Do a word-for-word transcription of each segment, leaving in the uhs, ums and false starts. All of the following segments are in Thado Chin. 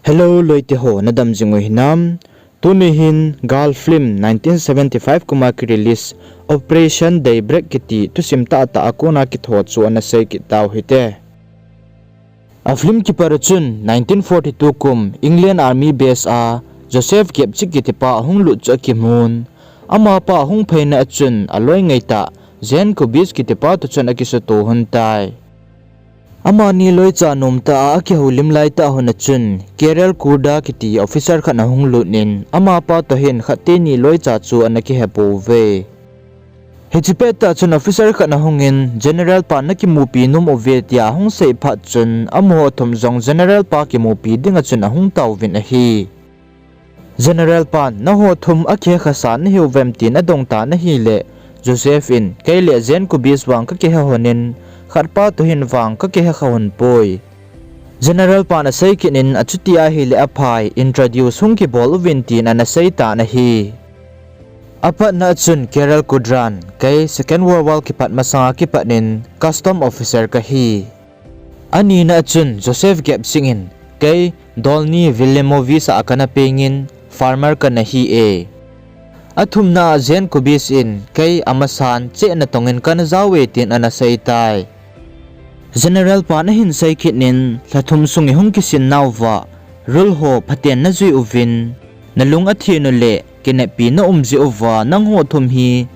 Hello, loite ho, nadam jing u hinam? Tuni hin Gal film nineteen seventy-five kum a ki release Operation Daybreak kiti thusim tahtah a kona kitho chu ana sei kit tau hite. A film kipat a chun nineteen forty-two kum England Army base a Joseph Gapchick kitipa ahung lut chu akimun. Amapa ahung pheina a chun aloi ngaitah Jane Kubis kitipa toh chun akisuto hon tai. Amani loicha nomtah a akihoulim laitah hun a chun Carol Kuda kiti officer khat ahung lut in amapa toh hin khat teni loicha chu ana kihepouve. Hiche pettah chun officer khat ahungin General pan nakimupi nom uve tia ahung sei phat chun amaho thum jong General pa kimupi dinga chun ahung tauvin ahi. General pan, naho thum akihekhasa nahiuvem tin adong tan ahile, Joseph in, kei le Jane Kubis vang kakihe honin, khatpa toh hin vang kakihekha hon poi. General pan asei kit in achuti ahile aphai, introduce hung kibol uvin tin ana sei tan ahi. Apatna a chun Carol Kuda in, kei Second World War kipat masanga kipat in custom officer kahi. Anina a chun Joseph Gapchick in, kei Dolny Vilimovich a kana pengin farmer kana hi e. Athumna a Jane Kubis in, kei amasan chehna tongin kana jao e tin ana sei tai. General pan ahin sei kit in, lha thum sung ihung kisin nauva, rule ho phaten najui uvin, nalung athen u le kineppi naum jeh uva nangho thum hi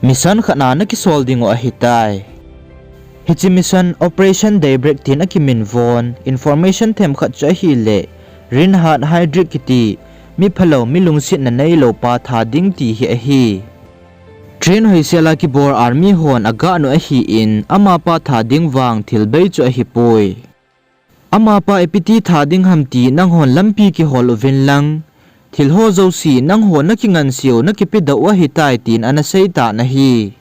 mission khat a nakisol ding u ahitai. Hiche mission Operation Daybreak tin akiminvon, information themkhat chu ahile, Reinhard Heydrich kiti, mi phalou, mi lungsetna neilou pa tha ding ti hi ahi. Train hoisel a kibol army hon agah u ahin, amapa tha ding vang thil bei chu ahipoi. Amapa ipi ti tha ding ham ti nanghon lampi kihol uvin lang, thil ho jouse nangho nakingansei u nakipedoh u ahitai tin ana sei tan ahi.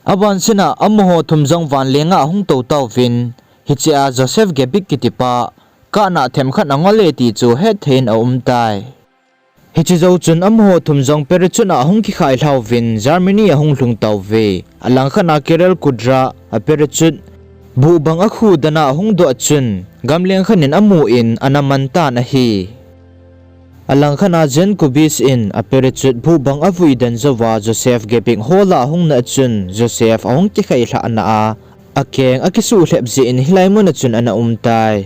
Abanseh a amaho thum jong vanlenga ahung tou tauvin, hichea Joseph Gapchick kitipa, kahna themkhat angol e ti chu hetthei in aum tai. Hiche jou chun amaho thum jong parachute a ahung kikhailha uvin Germany ahung lhung tauve. Alangkhat a Carol Kuda a parachute buhbang akhu dan a ahung doh chun gamleng khat in amun ana man tan ahi. Alangkhat a Jane Kubis in a parachute buhbang avui den jouva Joseph Gapchick hol a ahung na chun Joseph ahung kikhailhah na a, akeng akisuhlhep jeh in hilai mun a chun ana um tai.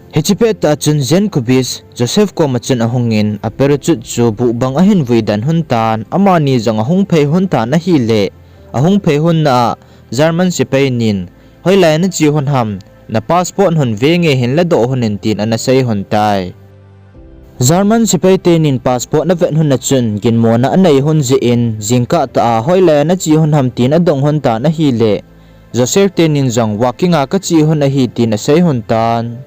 Hiche pettah chun Jane Kubis, Joseph koma chun ahungin, a parachute chu buhbang ahin vui den hon tan, amani jong ahung phei hon tan ahile, ahung phei hon na a, German sepai nin, hoilai nache hon ham, na passport hon venge hinla doh hon in tin ana sei hon tai. German sepai tenin passport avet hon na chun, ginmona anei hon jeh in, jingkah tah a, hoilai nache hon ham tin adong hon tan ahile, Joseph tenin jong walking a kache hon ahi tin asei hon tan.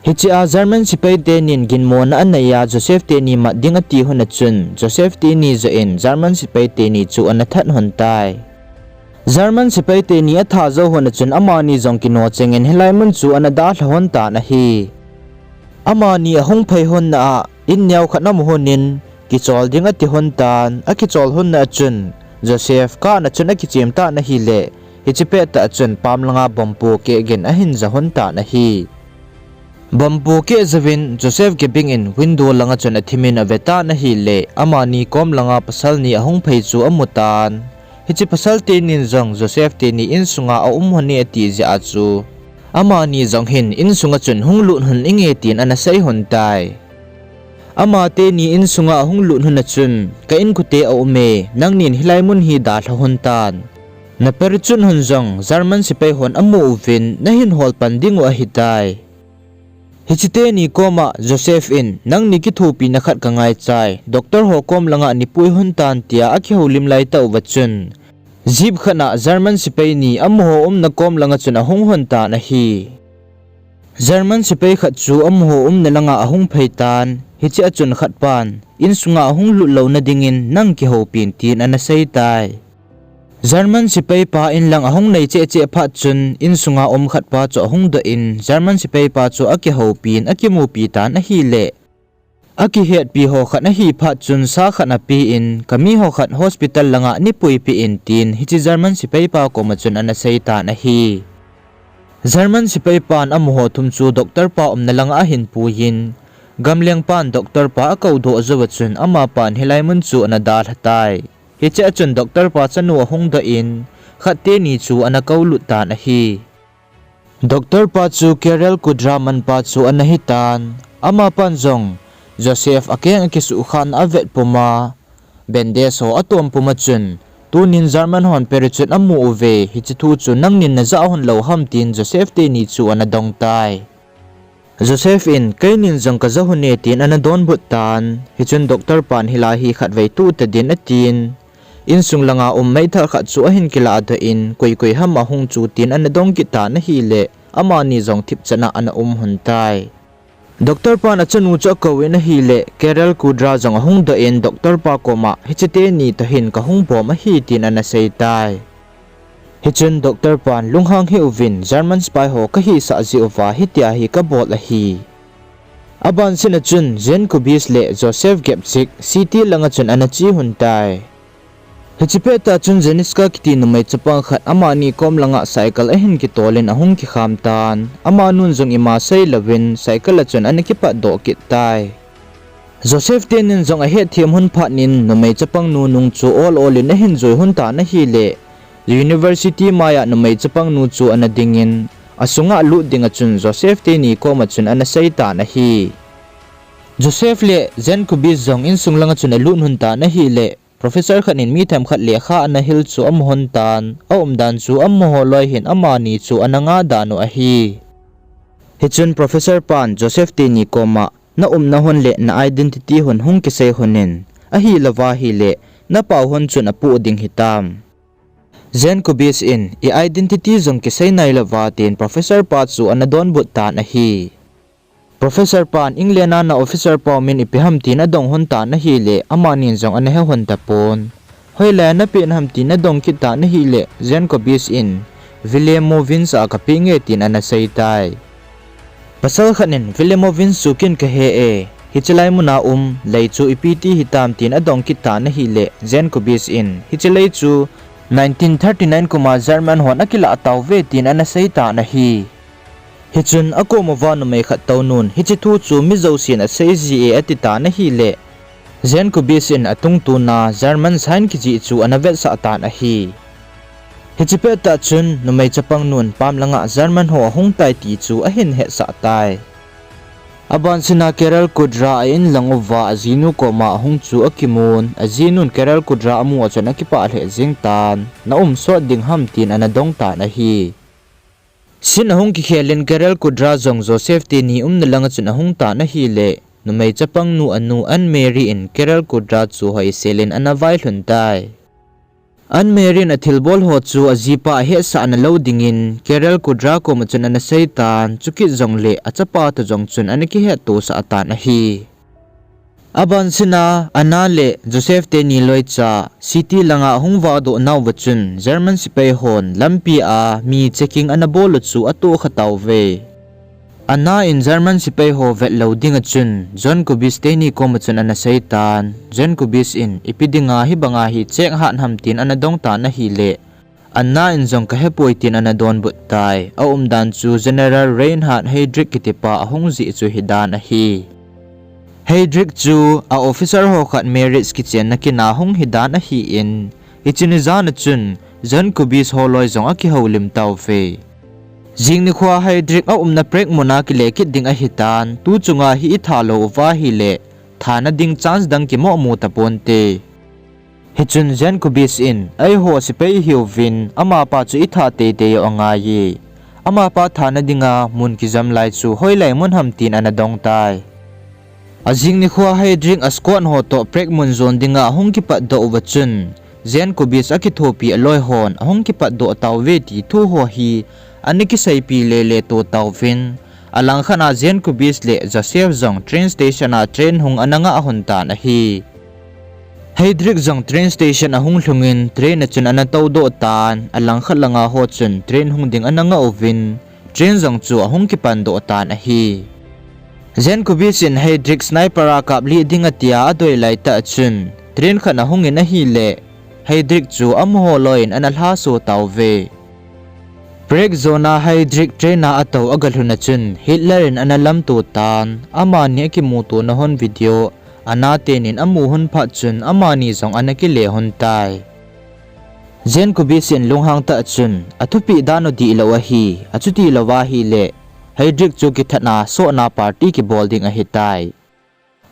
Hichea German sepai tenin ginmona anei a Joseph teni mat ding ati hon a chun, Joseph teni joh in German sepai teni chu ana that hon tai. German sepai teni athat jou hon a chun amani jong kino chengin hilai mun chu ana dalha hon tan ahi. Amani ahung phei hon na a, in neo khat amu hon in, kichol ding ati hon tan, akichol hon na a chun, Joseph kahna chun akichem tan ahile, hiche pettah chun pam langa bomb pohkeh gin ahin ja hon tan ahi. Bomb pohkeh jouvin Joseph Gapchick in window langa chun athimin ave tan ahile, amani kom langa pasal ni ahung phei chu amu tan. Hiche pasal tenin jong Joseph teni insunga aum hon e ati jeh a chu, amani jong hin insunga chun hung lut hon inge tin ana sei hon tai. Ama teni insunga ahung lut hon a chun, ka inkote aum e, nangnin hilai mun hi dalha hon tan. Na parachute hon jong German sepai hon amu uvin, nahin hol pan ding u ahitai. Hiche teni koma Joseph in, nangni kithopina khat kangaichai, doctor ho kom langa neipui hon tan tia akihoulim lai tah uva chun, jeep khat a German sepai ni amaho umna kom langa chun ahung hon tan ahi. German sepai khat chu amaho umna langa ahung phei tan, hichea chun khat pan, insunga ahung lut louna dingin nang kihoupin tin ana sei tai. German sepai pa in lang ahung nai cheh cheh phat chun insunga um khat pa chu ahung doh in German sepai pa chu akihoupin akimupi tan ahile, akihetpi ho khat ahi phat chun sa khat apen, kami ho khat hospital langa neipuipeh in tin hiche German sepai pa koma chun ana sei tan ahi. German sepai pan amaho thum chu doctor pa umna langa ahin puiyin, gamleng pan doctor pa akoudoh jouva chun amapan hilai mun chu ana dalha tai. Hichea chun doctor pa chanu ahung doh in, khat teni chu ana koulut tan ahi. Doctor pa chu Karel Kudra manpa chu ana hitan, amapan jong Joseph akeng akisuhkhahna avet puma, bandage ho atom puma chun, tunin German hon parachute amu uve, hiche thu chu nangnin najah hon lou ham tin Joseph teni chu ana dong tai. Joseph in, keinin jong kajah hon e tin ana donbut tan, hichun doctor pan hilai hi khatvei tuh tadin atin, insung langa um meithal khat chu ahin kilahdoh in, koi koi ham ahung chu tin ana dong kit tan ahile, amani jong thipchan a ana um hon tai. Doctor pan achanu chu akouvin ahile, Karel Kudra jong ahung doh in, doctor pa koma, hiche teni toh hin kahung bom ahi tin ana sei tai. Hichun doctor pan lunghang hih uvin, German sepai ho kahisah jeh uva hitia hi kabol ahi. Abansina chun Jean Kubis le Joseph Gepchik city langa chun ana che hon tai. Hiche pettah chun Zeniska kiti numei chapang khat amani kom langa cycle ahin kitolin ahung kikham tan, amanun jong ima seilouvin cycle a chun ana kipatdoh kit tai. Joseph tenin jong ahetthem hon phatnin numei chapangnu nung chu ol olin ahin jui hon tan ahile, university maiya numei chapangnu chu ana dingin, asunga lut dinga chun Joseph teni koma chun ana sei tan ahi. Joseph le Jean Kubis jong insung langa chun alut hon tan ahile, professor khat in mi themkhat lekha ana hil chu amu hon tan, aumdan chu amaho loi hin amani chu ana ngah dan u ahi. Hichun professor pan Joseph teni koma, naumna hon le na identity hon hung kisei hon in, ahilouva hile, napao hon chun apoh ding hitam? Jean Kubis in, i identity jong kisei nailouva tin professor pa chu ana donbut tan ahi. Professor pan, England a na officer pau min ipi ham tin adong hon tan ahile, amanin jong ana he hon tapon. Hoilai a napeh ham tin adong kit tan ahile, Jean Kubis in, Villemovins a kapeh nge tin ana sei tai. Pasal khat in, Villemovins chu ken kahe e, hiche lai muna um lei chu ipi ti hitam tin adong kit tan ahile, Jean Kubis in, hiche lei chu nineteen thirty-nine kuma German hon akilah tauve tin ana sei tan ahi. Hichun akom uva numei khat tounun, hiche thu chu mi jousen asei ji e ati tan ahile, Jean Kubis in atungtuna German sign kijih chu ana vetsah tan ahi. Hiche pettah chun numei chapangnun pam langa German ho ahung tai ti chu ahin hetsah tai. Abansina Karel Kudra a in lang uva ajinu koma ahung chu akimun, ajinun Karel Kudra amu a chun akipah lheh jeng tan, na um sot ding ham tin ana dong tan ahi. Scene ahung kikhelin Karel Kudra jong Joseph teni umna langa chun ahung tan ahile, numei chapangnu anu Anne Marie in Karel Kudra chu hoiselin ana vailhun tai. Anne Marie in athilbol ho chu ajipa ahetsahna lou dingin Karel Kudra koma chun ana sei tan, chukit jongle achapa toh jong chun ana kihettosah tan ahi. Abansina Anna le Joseph teni loicha city langa ahung vahdoh nauva chun German sepai hon lampi a mi checking ana bol u chu atohkha tauve. Anna in German sepai ho vet lou dinga chun Jean Kubis teni koma chun ana sei tan, Jean Kubis in ipi dinga hibanga hi check hat ham tin ana dong tan ahile, Anna in jong kahepoi tin ana donbut tai. Aumdan chu General Reinhard Heydrich kitipa ahung jeh chu hidan ahi. Heydrich chu a officer ho khat marriage kichenna kin a hung hidan ahin, hiche ni jan a chun Jean Kubis ho loi jong akihoulim tauve. Jing nikhoa Heydrich aumna prek muna kile kit ding ahitan, tu chunga hi itha lou uva ahile, thana ding chance dang kimohmu taponte. Hichun Jean Kubis in, eiho sepai ihiuvin, amapa chu itha teitei u angaiye. Amapa thana dinga mun kijam lai chu hoilai mun ham tin ana dong tai. Ajing nikhoa Heydrich a squad ho toh prek mun jon dinga ahung kipatdoh uva chun, Jean Kubis akithopi aloi hon ahung kipatdoh tauve ti thu ho hi ana kiseipi lele to tauvin, alangkhat a Jean Kubis le Joseph jong train station a train hung ana ngah hon tan ahi. Heydrich jong train station ahung lhungin train a chun ana toudoh tan, alangkhat langa ho chun train hung ding ana ngah uvin, train jong chu ahung kipandoh tan ahi. Jean Kubis in Heydrich sniper a kaplih ding atia adoi laitah chun, train khat ahungin ahile, Heydrich chu amaho loiyin ana lhaso tauve. Prague jona Heydrich train a atou agalhun a chun Hitler in ana lamto tan, amani akimutona hon video ana tenin amu hon phat chun amani jong ana kile hon tai. Jankowicz in lunghang tah chun, athupeh dan u dihlou ahi, achuti louva ahile, Heydrich chu kithat a sohna party kibol ding ahitai.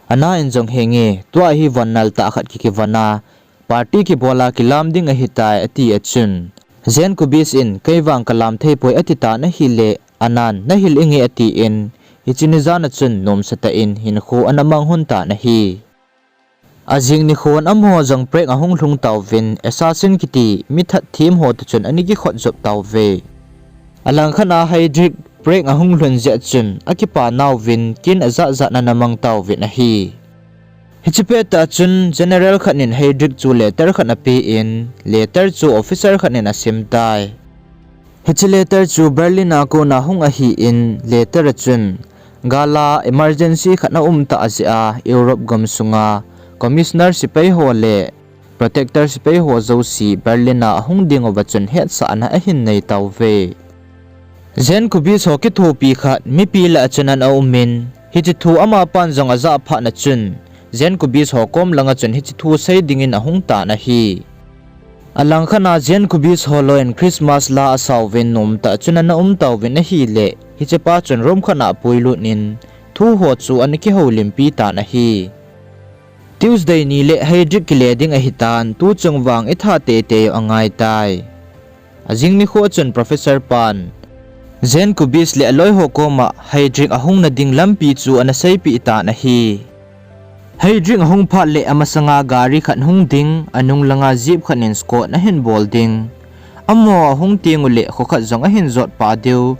Ana in jong henge, tua hi von nal tah khat kikivon a, party kibol a kilam ding ahitai, ati a chun, Jankowicz in, kei vang kalam thei poi ati tan ahile, Anan, nahil inge atin, hiche ni jan a chun nomsa tah in hinkho ana mang hon tan ahi. Ajing nikhon amaho jong Prague ahung lhung tauvin, assassin kiti mi that them ho toh chun ana kikhot jop tauve. Alangkhat a Heydrich Prague ahung lhun jeh chun, akipa nauvin, kin ajat jat ana mang tauvin ahi. Hiche pettah chun, general khat in Heydrich chu letter khat apen, letter chu officer khat in asim tai. Hiche letter chu Berlin a kona hung ahin, letter a chun, gal a emergency khat aum tah jeh a, Europe gam sunga, commissioner sepai ho le protector sepai ho jouse Berlin a ahung ding uva chun hetsahna ahin nei tauve. Jankowicz ho kithopi khat mipi lah a chun ana umin, hiche thu amapan jong ajah phat na chun, Jankowicz ho kom langa chun hiche thu sei dingin ahung tan ahi. Alangkhat a Jankowicz ho loi in Christmas la asauvin nomtah chun ana um tauvin ahile, hichepa chun room khat a apuilut in, thu ho chu ana kihoulimpi tan ahi. Tuesday ni le Heydrich kile ding ahitan, tuchung vang itha teitei u angaitai. Ajing nikho chun professor pan, Jankowicz le aloi ho koma Heydrich ahung na ding lampi chu ana seipeh tan ahi. Heydrich ahung phat le amasanga gari khat hung ding, anung langa jeep khat in escort ahin bol ding. Amaho ahung teng ule kho khat jong ahin jot pa diu,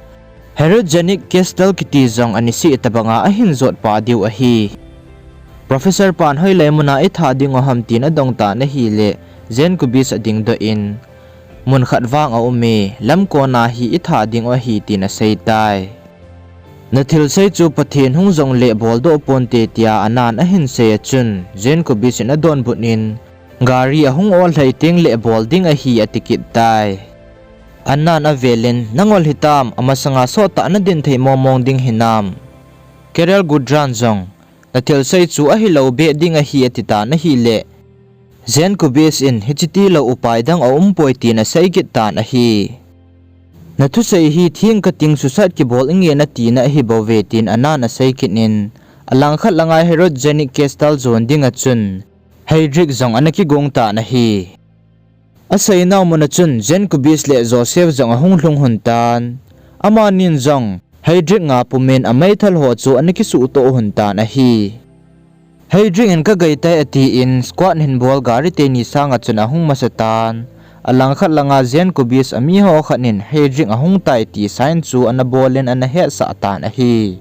Herodiani Castle kiti jong aniseh tobanga ahin jot pa diu ahi. Professor pan hoilai muna itha ding u ham tin adong tan ahile, Jankowicz adingdoh in, mun khat vang aume, lamkon a hi itha ding u ahi tin asei tai. Nathilsei chu Pathen hung jongle boldoh ponte tia Anan ahin sei a chun, Jankowicz in adonbut in, gari ahung ol lhai tengle bol ding ahi ati kit tai. Anan avelin, nangol hitam, amasanga sottah nadin thei mongmong ding hinam? Karel Gudran jong, nathilsei chu ahilou beh ding ahi ati tan ahile, Jankowicz in, hiche tilou upai dang aumpoi tin asei kit tan ahi. Nathusei hi theng kating susat kibol inge natina ahibouve tin Anan asei kit in, alangkhat langa Herodiani Castle jon dinga chun, Heydrich jong ana kigong tan ahi. Aseinau muna chun Jankowicz le Joseph jong ahung lhung hon tan. Amanin jong Heydrich nga pumin ameithal ho chu ana kisuhtoh hon tan ahi. Heydrich in kagaitai atin, squad hinbol gari teni sanga chun ahung masa tan. Alangkhat langa Jankowicz amiho khat in Heydrich ahung tai ti sign chu ana bolin ana hetsah tan ahi.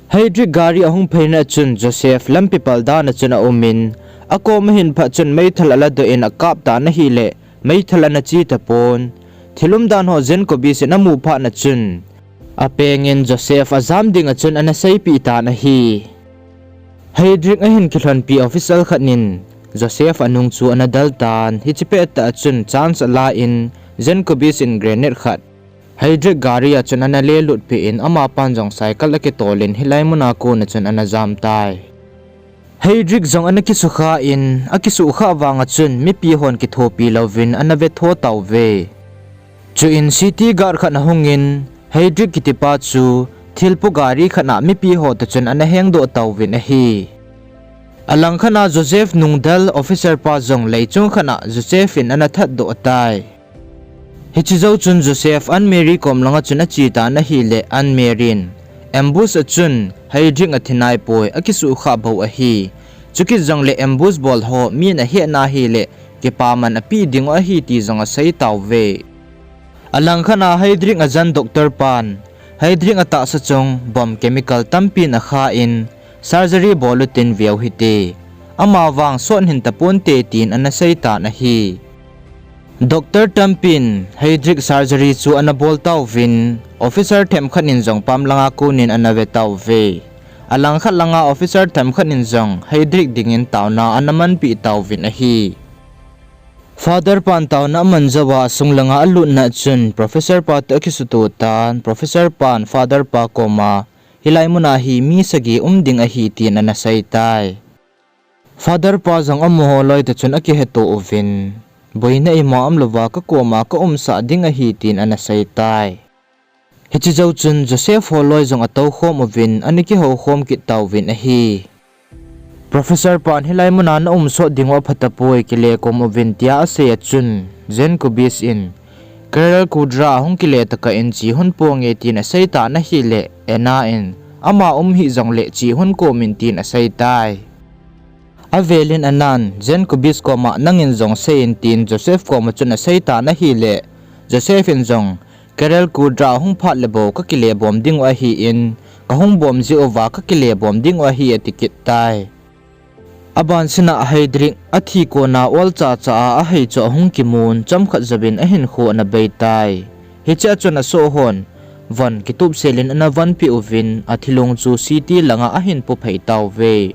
Heydrich gari ahung phaina chun Joseph lampi pal dana chun aumin, akoma ahin phat chun meithal aladoh in akap tan ahile, meithal ana che tapon. Thil umdan ho Jankowicz in amu phat na chun, apengin Joseph ajam dinga chun ana seipeh tan ahi. Heydrich ahin kilhonpi officer khat in Joseph anung chu ana del tan, hiche pettah a chun chance ala in Jankowicz in grenade khat Heydrich gari a chun ana lelut peh in amapan jong cycle akitolin hilai muna kona chun ana jam tai. Heydrich jong ana kisukha in, akisukha vanga chun mipi hon kithopi louvin ana vetho tauve. Chuin city guard khat ahungin, Heydrich kitipa chu thilpo gari khat a mipi ho toh chun ana hengdoh tauvin ahi. Alangkhat a Joseph nungdel officer pa jong leichung khat a Joseph in ana thatdoh tai. Hiche jou chun Joseph Anne Marie kom langa chun ache tan ahile Anne Marie in ambush a chun Heydrich athi naipoi, akisukha bou ahi. Chukit jongle ambush bol ho min ahetna ahile kipaman apeh dingu ahi ti jong asei tauve. Alangkhat a Heydrich ajan doctor pan Heydrich atahsa chung bomb chemical tampin akhan surgery bol utin veu hite. Amavang sot hing taponte tin ana seitan ahi. Doctor tampin Heydrich surgery chu ana bol tauvin, officer themkhat in jong pam langa konin ana ve tauve. Alangkhat langa officer themkhat in jong Heydrich dingin taona ana manpeh tauvin ahi. Father pan taona aman jouva asung langa alutna chun Professor pa toh akisuto tan, Professor pan Father pa koma, hilai muna hi mi sagi um ding ahi tin ana seitai. Father pa jong amaho loi toh chun akiheto uvin, boina ima umlouva kakoma kaumsah ding ahi tin ana seitai. Hiche jou chun Joseph holoi jong atoukhom uvin ana kihoukhom kit tauvin ahi. Professor pan hilai muna naum sot dingu aphatapoi, kile kom uvin tia asei a chun, Jankowicz in, Karel Kudra ahung kile tokah in che hon ponge tin aseitan ahile, Anna in, ama um hih jongle che hon komin tin aseitai. Avelin Anna in, Jankowicz koma nangin jong seiyin tin Joseph koma chun aseitan ahile, Joseph in jong, Karel Kudra ahung phat le bou kakile bom dingu ahin, kahung bom jeh uva kakile bom dingu ahi ati kit tai. Abansina Heydrich athi kona olcha cha a ahei chu ahung kimun, chomkhat jouvin ahinkho ana beitai. Hichea chun asoh hon von kitupselin ana vonpeh uvin, athilong chu city langa ahin pophei tauve.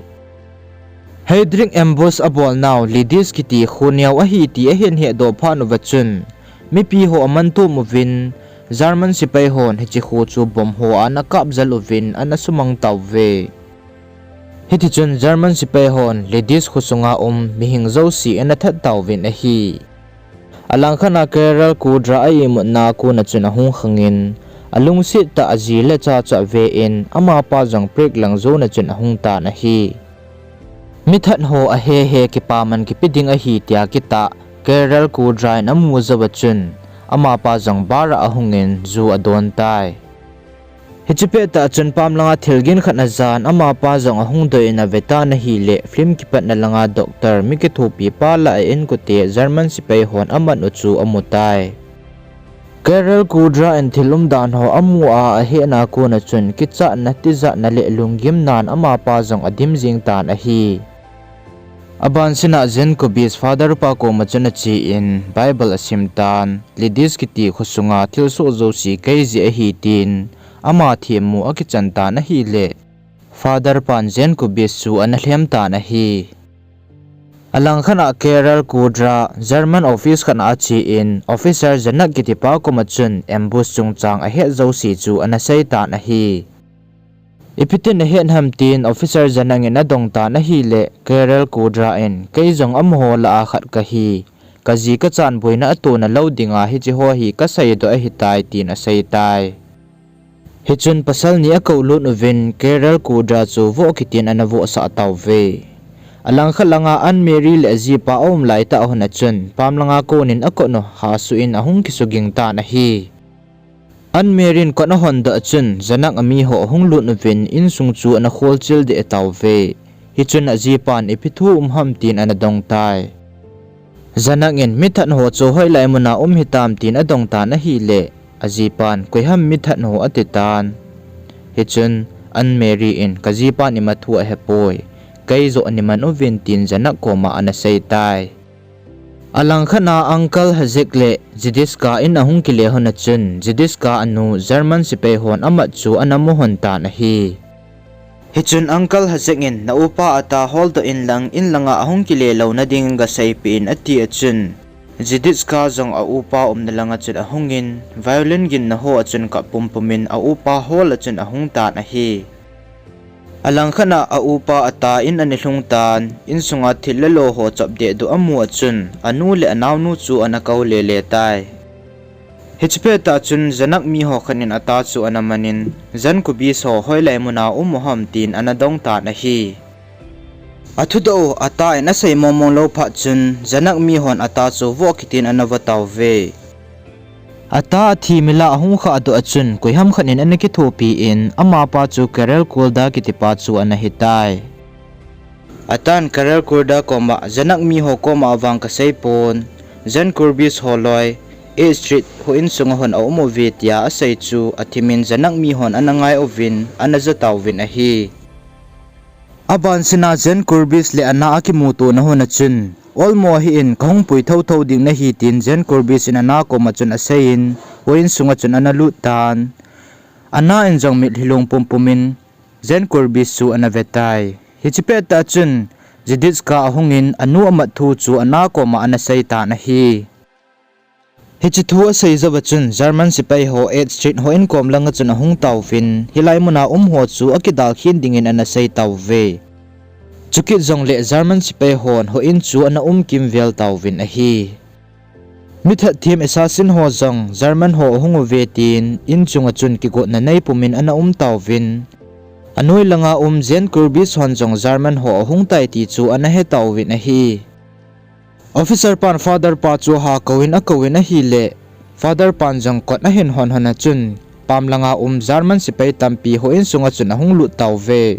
Heydrich ambush abolnau Ladies kiti khoneo ahi ti ahin hetdoh phat uva chun, mipi ho amantom uvin, German sepai hon hiche kho chu bomb ho a ana kapjal uvin ana sumang tauve. Hitichun German sepai hon Ladies khosunga um mihing jouse ana that tauvin ahi. Alangkhat a Karel Kudra a imutna a kona chun ahung khangin, alungset tah a aji le acha chu aven, amapa jong Prague lang jona chun ahung tan ahi. Mithat ho ahehe kipaman kipe ding ahi tia kitah Karel Kudra in amu jouva chun, amapa jong bar a ahungin ju adon tai. Hiche pettah chun pamlanga thil gin khat ajan, amapa jong ahung doh in avetan ahile, film kipatna langa doctor mi kithopi pa lah a inkote German sepai hon amat u chu amutai. Karel Kudra in thil umdan ho amu a ahetna a kona chun kichatna, tijatna le lunggimnan amapa jong adim jeng tan ahi. Abansina Jankowicz Father pa koma chun achen Bible asimtan, Ladies kiti khosunga thilsoh jouse kei jeh ahi tin, ama themmo akichan tan ahile, Father pan Jankowicz chu ana lhem tan ahi. Alangkhat a Karel Kudra German office khat a achen, Officer Janak kitipa koma chun ambush chungchang ahet jouse chu ana seitan ahi. Ipi tin ahet ham tin Officer Janak in adong tan ahile, Karel Kudra in, kei jong amaho lah a khat kahi, kaji kachan boina atona lou dinga hiche ho hi kaseidoh ahitai tin aseitai. Hichun pasal ni akoulut uvin Karel Kudra chu voh kitin ana vohsah tauve. Alangkhat langa Anne Marie le ajipa aum laitah hon a chun pamlanga konin akot u hasuh in ahung kisuging tan ahi. Anne Marie in kot ahondoh a chun Janak amiho ahung lut uvin insung chu ana kholchil deh tauve. Hichun ajipan ipi thu um ham tin ana dong tai. Janak in mithat ho chu hoilai muna um hitam tin adong tan ahile, ajipan koiham mithat ho atitan. Hichun Anne Marie in kajipan ima thu ahepoi, kei joh niman uvin tin Janak koma ana seitai. Alangkhat a Uncle Hajek le Jidiska in ahung kile hon a chun Jidiska anu German sepai hon amat chu ana mu hon tan ahi. Hichun Uncle Hajek in, na upa ata holdoh inlang, in langa ahung kile louna dingin gaseipeh in ati a chun, Jidiska jong a upa umna langa chun ahungin violin ginna ho a chun kap pumpumin a upa hol a chun ahung tan ahi. Alangkhat a a upa ata in ana lhung tan, insunga thil le lo ho chop dehduh amu a chun anu le anaonu chu ana kou lele tai. Hiche pettah chun Janak miho khat in ata chu ana manin, Jankowicz ho hoilai muna um u ham tin ana dong tan ahi. Athudoh u ata in asei mongmong lou phat chun Janak mihon ata chu voh kitin ana vo tauve. Ata athi mila ahung khahdoh a chun koiham khat in ana kithopi in amapa chu Karel Kurda kitipa chu ana hitai. Atan Karel Kurda koma Janak miho koma vang kaseipon, Jankowicz holoi, Eighth Street houin sunga hon aum uve tia asei chu athimin Janak mihon ana ngai uvin ana ja tauvin ahi. Abansina Jankowicz le Anna akimutona hon a chun, olmo hih in kahung pui thouthou ding nahi tin Jankowicz in Anna koma chun aseiyin, houin sunga chun ana lut tan. Anna in jong mitlhi long pumpumin Jankowicz chu ana vetai. Hiche pettah chun Zhditska ahungin anu amat thu chu ana koma ana seitan ahi. Hiche thu asei jouva chun German sepai ho Eighth Street houin kom langa chun ahung tauvin, hilai muna um ho chu akidal khen dingin ana sei tauve. Chukit jongle German sepai hon houin chu ana um kimvel tauvin ahi. Mi thatthem assassin ho jong German ho ahung uve tin, in chunga chun kigotna neipumin ana um tauvin. Anoi langa um Jane Kurbis hon jong German ho ahung tai ti chu ana he tauvin ahi. Officer pan Father pa chu ha kouvin akouvin ahile, Father pan jong kot ahin hon hon a chun, pam langa um German sepai tampi houin sunga chun ahung lut tauve.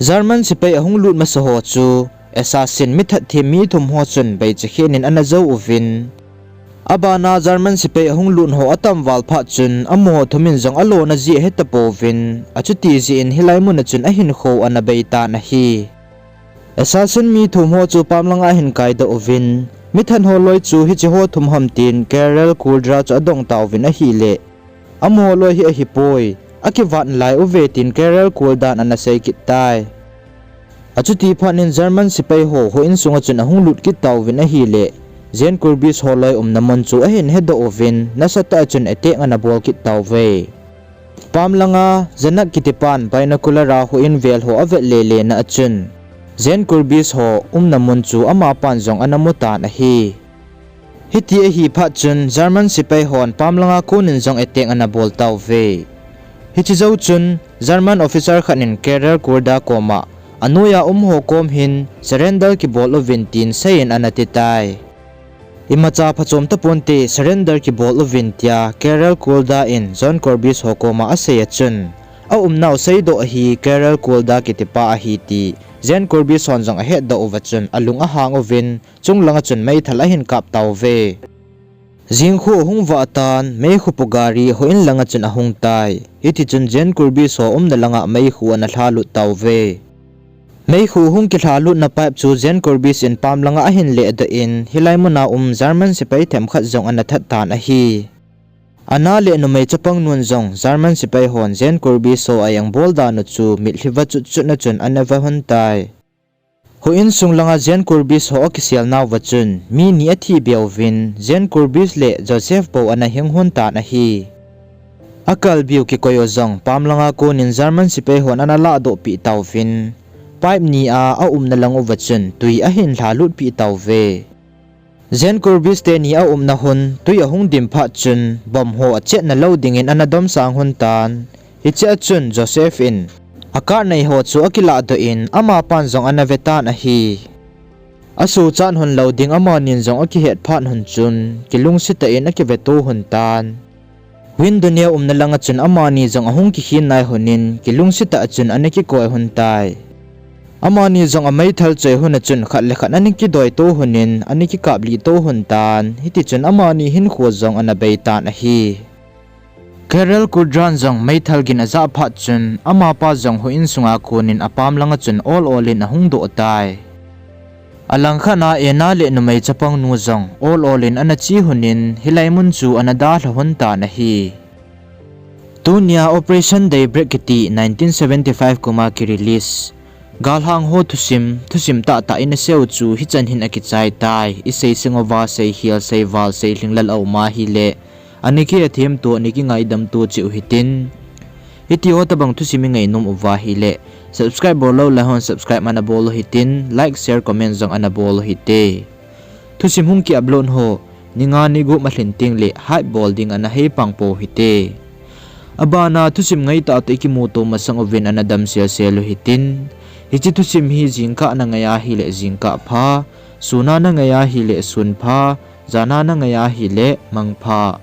German sepai ahung lut masa ho chu, assassin mi thatthem mi thum ho chun beichakhen in ana jou uvin. Abana German sepai ahung lut ho atam val phat chun, amaho thumin jong alona jeh ahetapouvin, achuti jeh in hilai muna chun ahinkho ana beitan ahi. Assassin mi thum ho chu pam langa ahin kaidoh uvin, mi that ho loi chu hiche ho thum ham tin Karel Kuldra chu adong tauvin ahile, amaho loi hi ahipoi, akivat nalai uve tin Karel Kuldan ana sei kit tai. Achuti phat in German sepai ho houin sunga chun ahung lut kit tauvin ahile, Jane Kurbis ho loi umna mun chu ahin hedoh uvin, nasatah a chun attack ana bol kit tauve. Pam langa Janak kitipan binocular a houin vel ho avet lele na a chun, Jane Kurbis ho umna mun chu amapan jong ana mutan ahi. Hiti ahi phat chun German sepai hon pam langa konin jong attack ana bol tauve. Hiche jou chun German officer khat in Karel Kulda koma, anoiya um ho kom hin surrender kibol uvin tin seiyin ana titai. Imacha phachom taponte, surrender kibol uvin tia Karel Kulda in Jane Kurbis ho koma asei a chun, aumnau seidoh ahi Karel Kulda kitipa ahi ti Jane Kurbis hon jong ahetdoh uva chun alung ahang uvin, chunglanga chun meithal ahin kap tauve. Jingkhu ahung vah tan, meikhu pu gari houin langa chun ahung tai. Hitichun Jane Kurbis ho umna langa meikhu ana lhalut tauve. Meikhu hung kilhalutna pipe chu Jane Kurbis in pam langa ahin lehdoh in, hilai muna um German sepai themkhat jong ana that tan ahi. Ana le numei chapang nun jong German sepai hon Jane Kurbis ho a-eng bol dan u chu mitlhi va chutchutna chun ana ve lhon tai. Houin sung langa Jane Kurbis ho akisel nauva chun mi ni athi beuvin, Jane Kurbis le Joseph bou ana hing lhon tan ahi. Akalbiu kikoi u jong pam langa konin German sepai hon ana lahdohpeh tauvin, pipe ni a aumna lang uva chun twi ahin lhalutpeh tauve. Jane Kurbis teni aumna hun twi ahung dim phat chun bomb ho achetna lou dingin ana domsang lhon tan. Hiche a chun Joseph in a car nei ho chu akilahdoh in, amapan jong ana ve tan ahi. Asuhchat lhon lou ding amanin jong akihet phat lhon chun, kilungset tah in akiveto lhon tan. Window neo umna langa chun amani jong ahung kikhin nai lhonin, kilungset tah a chun ana kikoi lhon tai. Amani jong ameithal choi lhon a chun khat le khat ana kidoito lhonin, ana kikaplih to lhon tan, hitichun amani hinkho jong ana bei tan ahi. Karel Kudran jong meithal gin ajah phat chun, amapa jong houin sunga konin apam langa chun ol ol in ahung doh tai. Alangkhat a Anna le numei chapang nu jong ol ol in ana che lhonin, hilai mun chu ana dalha lhon tan ahi. Tunia Operation Daybreak kiti nineteen seventy-five kuma kirelease galhang ho thusim, thusim tahtah in aseiu chu hichan hin akichai tai. Isei seng uva, sei khel, sei val, sei lhinglel aum ahile, ana kihethem to, ana kingaidam to cheh u hitin. Hitiho tobang thusim ingainom uva ahile, subscribe bollou lai hon subscribe ana bol u hitin, like, share, comment jong ana bol u hite. Thusim hung ki upload ho ni nga ni gup alhin tengle hype bol ding ana heipang pou hite. Abana thusim ngaitah toh ikimuto masang uvin ana damsel sel u hitin. Hiche thusim hi jingkah nangai ahile jingkah pha, sun a nangai ahile sun pha, jan a nangai ahile mangpha.